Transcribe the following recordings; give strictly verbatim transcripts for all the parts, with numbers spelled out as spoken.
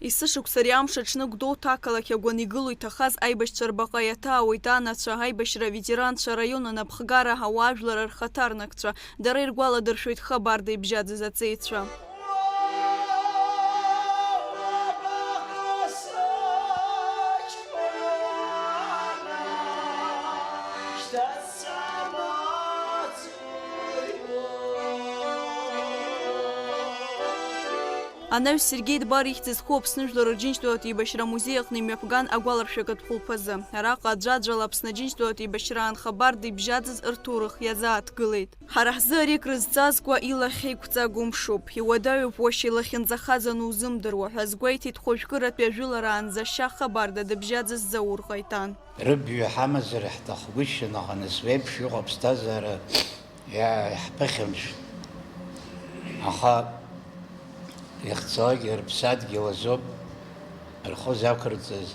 Есышықәса ари амш аҽны Гәдоуҭа ақалақь агәаны игылоу иҭахаз аибашьцәа рбаҟа иаҭаауеит анацәа, аибашьра аветеранцәа, араион анапхгара, ауаажәлар рхаҭарнакцәа. Дара иргәаладыршәоит хабарда ибжьаӡыз аҵеицәа. Анаҩс Сергеи Дбар ихьӡ зху Аԥсны Жәлар Рџьынџьтәылатә еибашьра амузеи аҟны имҩаԥган агәаларшәагатә хәылԥазы. Араҟа аӡәаӡәала Аԥсны Аџьынџьтәылатә еибашьраан хабарда ибжьаӡыз рҭоурых иазааҭгылеит. Ҳара ҳзы ари акрызҵазкуа илахь еиқәҵагоу мшуп. Иуадаҩуп уашьа илахьынҵахаз анузымдыруа ҳәа азгәеиҭеит хәажәкыратәи ажәылараанӡа ашьа хабарда дыбжьаӡыз Заур Ҟаитан. Рыбаҩ ҳамазар ҳҭахгәышьан, аха нас уеиԥш иҟоу аԥсҭазаара иа-, иаҳԥыхьамш. Аха иахьцалакгьы рыԥсадгьыл азоуп рхы зақәырҵаз.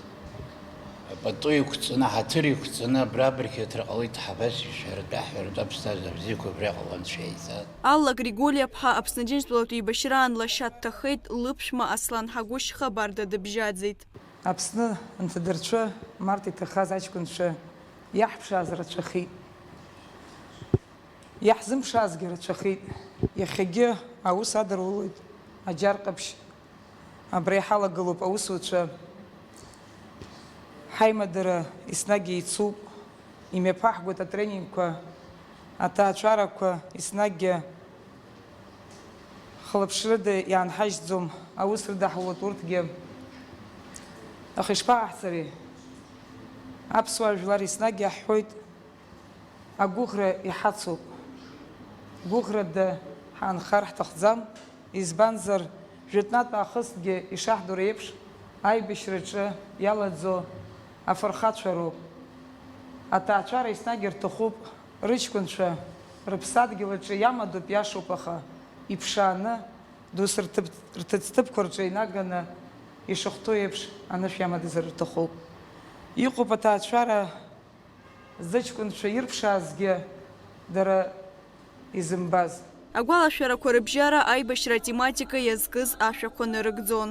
Пату иқәҵаны, ҳаҭыр иқәҵаны абра абырхиаҭра ҟалеит, ҳабас ишәҳәаратәы, ҳҳәаратәы аԥсҭазаара бзиақәа абра иҟалон шәеиза. Алла Григориаԥҳа Аԥсны Аџьынџьтәылатә еибашьраан лашьа дҭахеит, лыԥшәма Аслан Ҳагәышь хабарда дыбжьаӡит. Аԥсны анҭадырцәы март иҭахаз аҷкәынцәа иаҳԥшааз рацәахеит. Иаҳзымԥшаазгьы рацәахеит. Иахьагьы аус адырулоит аџьар ҟаԥшь. Абра иҳалагылоуп аусуцәа. Ҳаимадара еснагь еицуп. Имҩаԥаҳгоит атренингқәа, аҭаацәарақәа еснагьгьы хылаԥшрыда иаанҳажьӡом, аус рыдаҳулоит урҭгьы. Аха ишԥаҟаҳҵари? Аԥсуаа жәлар еснагь иаҳҳәоит, агәыӷра иҳацуп. Гәыӷрада ҳаанхар ҳҭахӡам, избанзар, жәытәнатә аахысгьы ишаҳдыруа еиԥш, аибашьраҿы иалаӡо афырхацәа роуп. Аҭаацәара еснагь рҭахуп, рыҷкәынцәа рыԥсадгьыл аҿы иамадоуп, иашоуп, аха иԥшааны, дус рҭыԥ-, рҭыӡҭыԥқәа рҿы инаганы ишахәҭоу еиԥш анышә иамадазар рҭахуп. Иҟоуп аҭаацәара зыҷкәынцәа ирԥшаазгьы дара изымбаз. Агәалашәарақәа рыбжьара аибашьра атематика иазкыз ашәақәа нарыгӡон.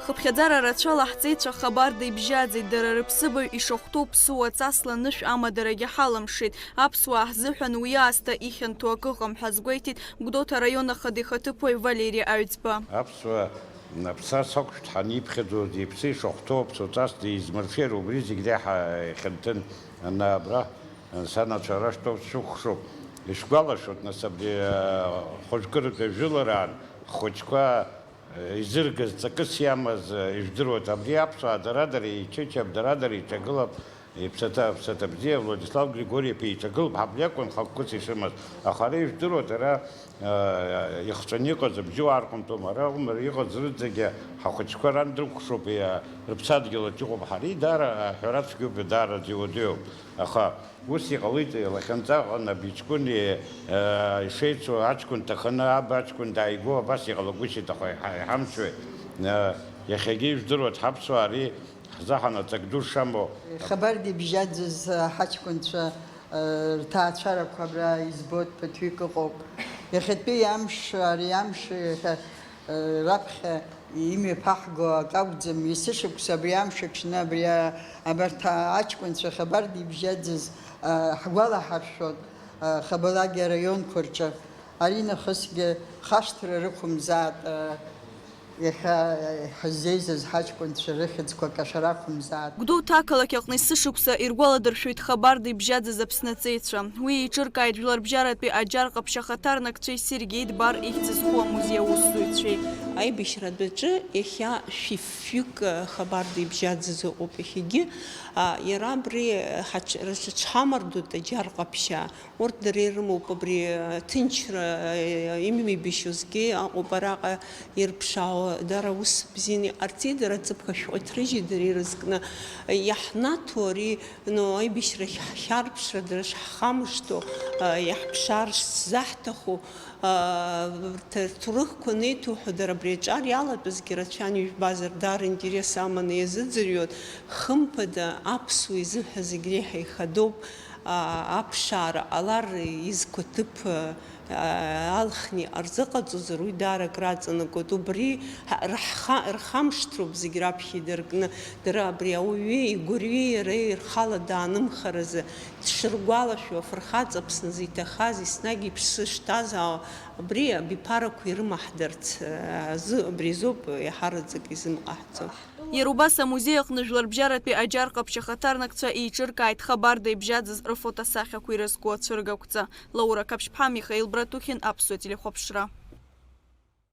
Хыԥхьаӡара рацәала ҳҵеицәа хабарда ибжьаӡит, дара рыԥсыбаҩ ишахәҭоу ԥсуа ҵасла анышә амадарагьы ҳалымшеит. Аԥсуаа ҳзыҳәан уи аасҭа ихьанҭоу акы ыҟам ҳәа азгәеиҭеит Гәдоуҭа араион ахада ихаҭыԥуаҩ Валери Аҩӡба. Аԥсуа Аԥсра сақәшәт ҳанипхьаӡоз, иԥсы ишахәҭоу аԥсуа ҵас дизмыршәеит, убри зегь реиҳа ихьанҭын. Ана абра санацәа ара штәоуп, сшәыкәхшоуп. Ишәгәалашәоит, нас, абри, а, хәыҷкыратәи ажәылараан ҳхәыҷқәа, а, изыргаз, ҵакыс иамаз, а, ижәдыруеит. Абри аԥсуаа дара-дара еичычап, дара-дара еиҿагылап. Иԥсаҭа, ԥсаҭа бзиа, Владислав Григорьев иеиҿагылап, ҳаб иакәын хықәкыс ишымаз, аха ара ижәдыруеит, ара, а, ихҵәаны иҟаз абжьы уаарҟәымҭуам, ара акәым, ара иҟаз рыӡӡагьы ҳахәыҷқәа ран дрыкәхшоуп, иа-, рыԥсадгьыл аҿы иҟоуп, ҳара идаара аҳәара цәгьоуп, даараӡа иуадаҩуп, аха ус иҟалеит, лахьынҵа аҟны абиҷкәын, а, ишеицу аҷкәын дҭаханы аб аҷкәын дааигәоу абас иҟалагәышьеит, аха иҳа-, иҳамчуеит, а, иахьагьы ижәдыруеит, ҳаԥсуаа ари Ҳзаҳанаҵ ак ду шамоу. Хабарда ибжьаӡыз ҳаҷкәынцәа рҭаацәарақәа абра избоит, ԥыҭҩык ыҟоуп. Иахьатәи амш, ари амш иахьа, раԥхьа имҩаԥаҳго ак акәӡам, есышықәса абри амш аҽны абри а-, абарҭ аҷкәынцәа хабарда ибжьаӡыз, ҳгәалаҳаршәоит, Хабалагьы араионқәа рҿы. Аринахысгьы хашҭра рықәымзааит, иахьа ҳаззеизаз ҳаҷкәынцәа рыхьӡқәа кашәара ақәымзааит. Гәдоуҭа ақалақь аҟны есышықәса иргәаладыршәоит хабарда ибжьаӡыз Аԥсны аҵеицәа. Уи еиҿыркааит Жәларбжьаратәи аџьар ҟаԥшь ахаҭарнакцәеи Сергеи Дбар ихьӡ зху амузеи аусзуҩцәеи. Аибашьра адәаҿы иахьа шәи фҩык хабарда ибжьаӡыз ыҟоуп иахьагьы. А, иара абри ҳаҽ-, рыҽ-, рыҽҳамардоит аџьар ҟаԥшьаа. Урҭ дара ирымоуп абри аҭынчра, имҩеибашьозгьы аҟоуп араҟа ирԥшаауа, дара ус бзианы иҟарҵеит, дара ҵыԥх ашәҟәы иҭрыжьит, дара ирызкны иаҳнаҭо ари, ну, аибашьрахь ҳхьарԥшра, дара шҳхамышҭуа, иаҳԥшаар шзаҳҭаху, рҭ-, рҭоурыхқәа анеиҭоуҳәо дара Абри аҿар иалатәазгьы рацәан, ижәбазар, даара интерес аманы иазыӡырҩуан. Хымԥада, аԥсуа изыҳәа зегь реиҳа ихадоуп, а, аԥшаара ҟалар изқәа ҭыԥ, а, алхны иҟарҵозар, уи даара акраҵанакуеит. Убри ҳа-, рҳха-, рхамышҭроуп зегь раԥхьа идыркны. Дара абри ауаҩы игәырҩеи иареи рхала даанымхаразы дшыргәалашәо, афырхаҵа Аԥсназы иҭахаз, еснагь иԥсы шҭаз, а, абри абиԥарақәа ирымаҳдарц, а, азы, абри азоуп иаҳараӡак изымҟаҳҵо. Иара убас амузеи аҟны жәларбжьаратәи аџьар ҟаԥшь ахаҭарнакцәа еиҿыркааит хабарда ибжьаӡыз рфотосахьақәа ирызку ацәыргақәҵа. Лаура Қаԥшьԥҳа, Михаил Братухин, Аԥсуа телехәаԥшра.